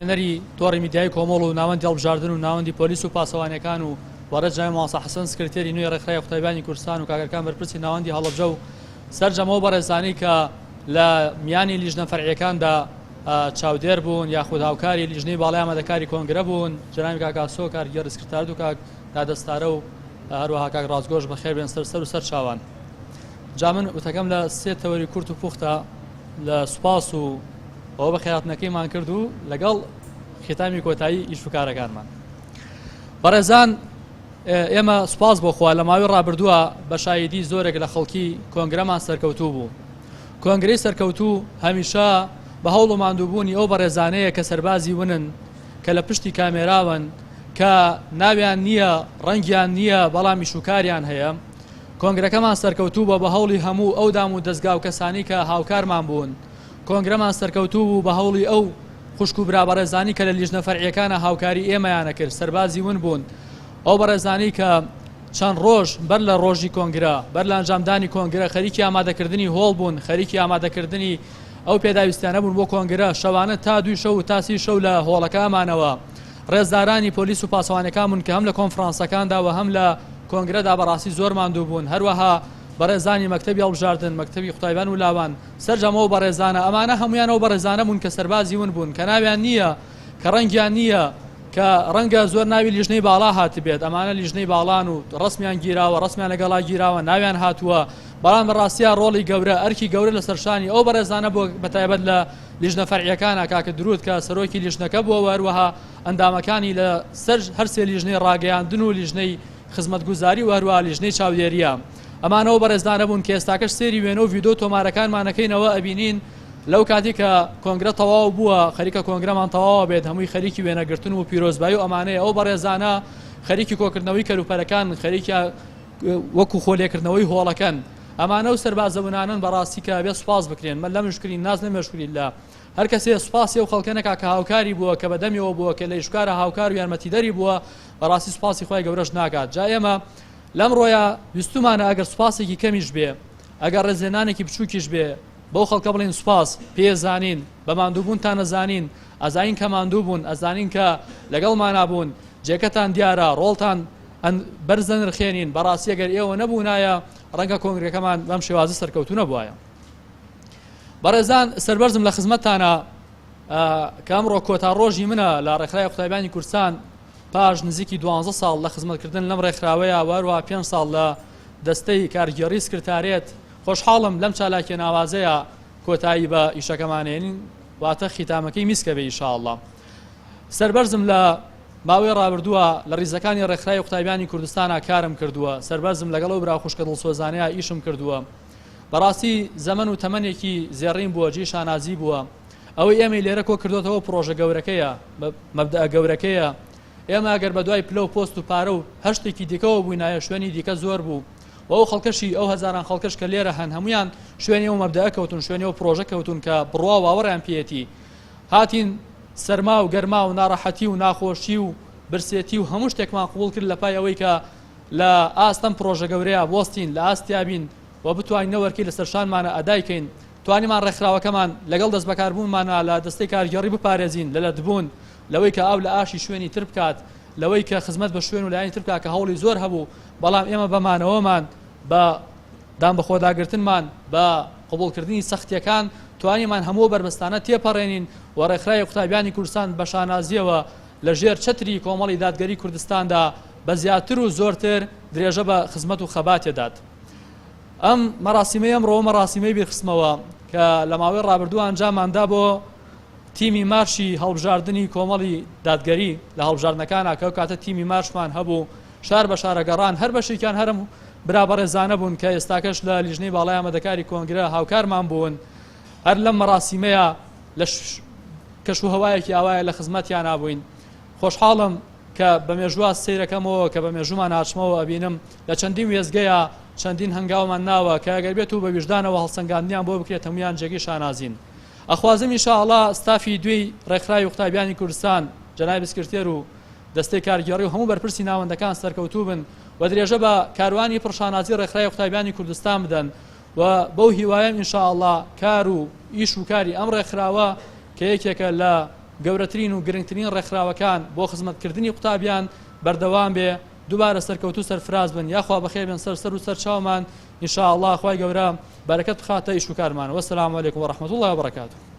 نوێنەری تۆڕی میدیایی کۆمەڵ و ناوەندی هەڵبژاردن و ناوەندی پۆلیس و پاسەوانیەکان و بەڕێز جنابی مامۆستا حەسەن سکرتێری نوێی ڕێکخراوی قوتابیانی کوردستان و کاک ئەرکان بەرپرسی ناوەندی هەڵەبجە و سەرجەم ئەو بەڕێزانەی کە لە میانی لیژنە فەرعیەکاندا چاودێر بوون یاخود هاوکاری لیژنەی باڵای ئامادەکاری کۆنگرە بوون، جنابی کاک ئاسۆ کارگێڕی سکرتارەت و کاک دادەستارە و هەروەها کاک ڕاستگۆش بەخێر بێن سەر سەر و سەر چاوان. جا من وتەکەم لە سێ تەوەری کورت و پوختە لە سوپاس و ئەوە بەخێرهاتنەکەیمان کرد و لەگەڵ ختامی کۆتایی ئیش و کارەکانمان. بەڕێزان ئێمە سوپاس بۆ خوا لە ماوەی ڕابردووە بە شایدی زۆرێک لە خەڵکی کۆنگرەمان سەرکەوتوو بوو. کۆنگرەی سەرکەوتوو هەمیشە بە هەوڵ و ماندووبوونی ئەو بەڕێزانەیە کە سەربازی ونن، کە لە پشتی کامێراوەن، کە ناویان نییە، ڕەنگیان نییە، بەڵام ئیش و کاریان هەیە. کۆنگرەکەمان سەرکەوتوو بووە بە هەوڵی هەموو ئەو دام و دەزگا و کەسانی کە هاوکارمان بوون. کۆنگرەمان سەرکەوتوو بوو بە هەوڵی ئەو خوشک و برا بەڕێزانی کە لە لیژنە فەرعیەکانا هاوکاری ئێمەیان ئەکرد، سەربازی ون بوون. ئەو بەڕێزانەی کە چەند ڕۆژ بەر لە ڕۆژی کۆنگرە، بەر لە ئەنجامدانی کۆنگرە خەریکی ئامادەکردنی هۆڵ بوون، خەریکی ئامادەکردنی ئەو پێداویستیانە بوون بۆ کۆنگرە، شەوانە تا دووی شەو و تا سی شەو لە هۆڵەکە ئەمانەوە. ڕێزدارانی پۆلیس و پاسەوانەکان بوون کە هەم لە کۆنفرانسەکاندا و هەم لە کۆنگرەدا بەڕاستی زۆر ماندوو بوون. هەروەها بەڕێزانی مەکتەبی هەڵبژاردن، مەکتەبی قوتابیان و لاوان، سەرجەم ئەو بەڕێزانە، ئەمانە هەموویان ئەو بەڕێزانە بوون کە سەربازی ون بوون، کە ناویان نییە، کە ڕەنگیان نییە، کە ڕەنگە زۆر ناوی لیژنەی باڵا هاتبێت، ئەمانە لیژنەی باڵان و ڕەسمیان گیراوە، ڕەسمیان لەگەڵا گیراوە، ناویان هاتووە، بەڵام لە ڕاستیا ڕۆڵی گەورە، ئەرکی گەورە لەسەر شانی ئەو بەڕێزانە بووە، بەتایبەت لە لیژنە فەرعییەکانا، کاکە دروود کە سەرۆکی لیژنەکە بووە و هەروەها ئەندامەکانی لە سەر هەرسێ لیژنەی ڕاگەیاندن و لیژنەی خزمەتگوزاری و هەروەها لیژنەی چاودێرییە. ئەمانە ئەو بەڕێزانە بوون کە ئێستاکەش سەیری وێنە و ڤیدۆ تۆمارەکانمان ئەکەینەوە ئەبینین لەو کاتی کە کۆنگرە تەواو بووە خەریکە کۆنگرەمان تەواوە بێت هەمووی خەریکی وێنەگرتن و پیرۆزبایی و ئەمانەیە ئەو بەڕێزانە خەریکی کۆکردنەوەی کەلوپەلەکان خەریکە وەکو خۆ لێکردنەوەی هۆڵەکەن ئەمانە و سەربازە ونانەن بەڕاستی کە بێ سوپاس بکرێن من لەم شکری ناز نەمێشکری لە هەر کەسێ سوپاسی ئەو خەڵکە نەکا کە هاوکاری بووە کە بەدەمیەوە بووە کە لە ئیشکارە هاوکار و یارمەتیدەری بووە بەڕاستی سوپاسی خوای گەورەش ناکات جا ئێمە لەمڕۆیا ویستومانە ئەگەر سوپاسێکی کەمیش بێ، ئەگەر ڕێزلێنانێکی بچووکیش بێ، بەو خەڵکە بڵێین سوپاس، پێی زانین، بە ماندووبوونتان ئەزانین، ئەزانین کە ماندوو بوون، ئەزانین کە لەگەڵمانا بوون، جێگەتان دیارە، ڕۆڵتان بەرز دەنرخێنین، بەڕاستی ئەگەر ئێوە نەبوونایە، ڕەنگە کۆنگرەکەمان بەم شێوازە سەرکەوتوو نەبوایە. بەڕێزان سەربەرزم لە خزمەتتانە کە ئەمڕۆ کۆتا ڕۆژی منە لە ڕێکخراوی قوتابیانی کوردستان، پاش نزیکی دوانزە ساڵ لە خزمەتکردن لەم ڕێکخراوەیە و هەروەها پێنج ساڵ لە دەستەی کارگێڕی سکرتارێت، خۆشحاڵم لەم چالاکیە ناوازەیە کۆتایی بە ئیشەکەمان هێنین، واتە خیتامەکەی میسکە بێ ئیشاڵڵا. سەربەرزم لە ماوەی ڕابردووە لە ڕیزەکانی ڕێکخراوی قوتابیانی کوردستانا کارم کردووە، سەربەرزم لەگەڵ ئەو برا خوشکە دڵسۆزانەیا ئیشم کردووە. بەڕاستی زەمەن و تەمەنێکی زێڕین بووە، جێی شانازی بووە. ئەوەی ئێمەی لێرە کۆ کردۆتەوە پڕۆژە گەورەکەیە، مەبدەئە گەورەکەیە. ئێمە ئەگەر بەدوای پلە و پۆست و پارە و هەر شتێکی دیکەوە بووینایە شوێنی دیکە زۆر بوو و ئەو خەڵکەشی، ئەو هەزاران خەڵکەش کە لێرە هەن هەموویان شوێنی ئەو مەبدەئە کەوتوون، شوێنی ئەو پڕۆژە کەوتوون کە بڕوا و باوەڕیان پێیەتی. هاتین سەرما و گەرما و ناڕەحەتی و ناخۆشی و برسێتی و هەموو شتێکمان قبوڵ کرد لە پای ئەوەی کە لە ئاست ئەم پڕۆژە گەورەیە بوەستین، لە ئاستیا بین و بتوانین ئەو ئەرکەی لەسەر شانمانە ئەدای کەین. توانیمان ڕێکخراوەکەمان لەگەڵ دەستبەکاربوونمانا لە دەستەی کارگێڕی بپارێزین لە لەتبوون، لەوەی کە ئاو لە ئاشی شوێنی تر بکات، لەوەی کە خزمەت بە شوێن و لایەنی تر بکات کە هەوڵی زۆر هەبوو، بەڵام ئێمە بە مانەوەمان، بە دانبەخۆداگرتنمان، بە قبوڵکردنی سەختییەکان توانیمان هەموو ئەو بەربەستانە تێپەڕێنین و ڕێکخراوی قوتابیانی کوردستان بە شانازییەوە لە ژێر چەتری کۆمەڵی دادگەری کوردستاندا بە زیاتر و زۆرتر درێژە بە خزمەت و خەباتێ دات. ئەم مەراسیمەی ئەمڕۆ مەراسیمەی بیرخستمەوە کە لە ماوەی ڕابردوو ئەنجاماندا بۆ تیمی مارشی هەڵبژاردنی کۆمەڵی دادگەری لە هەڵبژاردنەکانە کە کاتە تیمی مارشمان هەبوو شار بە شارە گەڕان هەر بەشێکیان هەرم برا بەڕێزانە بوون کە ئێستاکەش لە لیژنەی باڵای ئامادەکاری کۆنگرە هاوکارمان بوون هەر لەم مەراسیمەیە لە کەش و هەوایەکی ئاوایە لە خزمەتیانا بووین خۆشحاڵم کە بە مێژووا سەیرەکەمەوە کە بە مێژوومان ئاچمەوە ئەبینم لە چەندین وێستگەیا چەندین هەنگاومان ناوە کە ئەگەر بێت و بە ویژدانەوە هەڵسەنگاندنیان بۆ بکرێت هەموویان جێگەی شانازین. ئەخوازم ان شاء اللە ستافی دوێی ڕێکخراوی قوتابیانی کوردستان جەنابی سکرتێر و دەستەی کارگێڕی و هەموو بەرپرسی ناوەندەکان سەرکەوتوو بن و درێژە بە کاروانی پڕ شانازی ڕێکخراوی قوتابیانی کوردستان بدەن و بەو هیوایەم ان شاء اللە کار و ئیش و کاری ئەم ڕێکخراوە کە یەکێکە لە. گەورەترین و گرنگترین ڕێکخراوەکان بۆ خزمەتکردنی قوتابیان بەردەوام بێ دووبارە سەرکەوتوو سەرفراز بن یاخوا بەخێر بێن سەر سەر و سەر چاومان ان شاء اللە خوای گەورە بەرەکەت بخاتە ئیش و کارمان والسلام علیکم ورحمة اللە وبرکاته.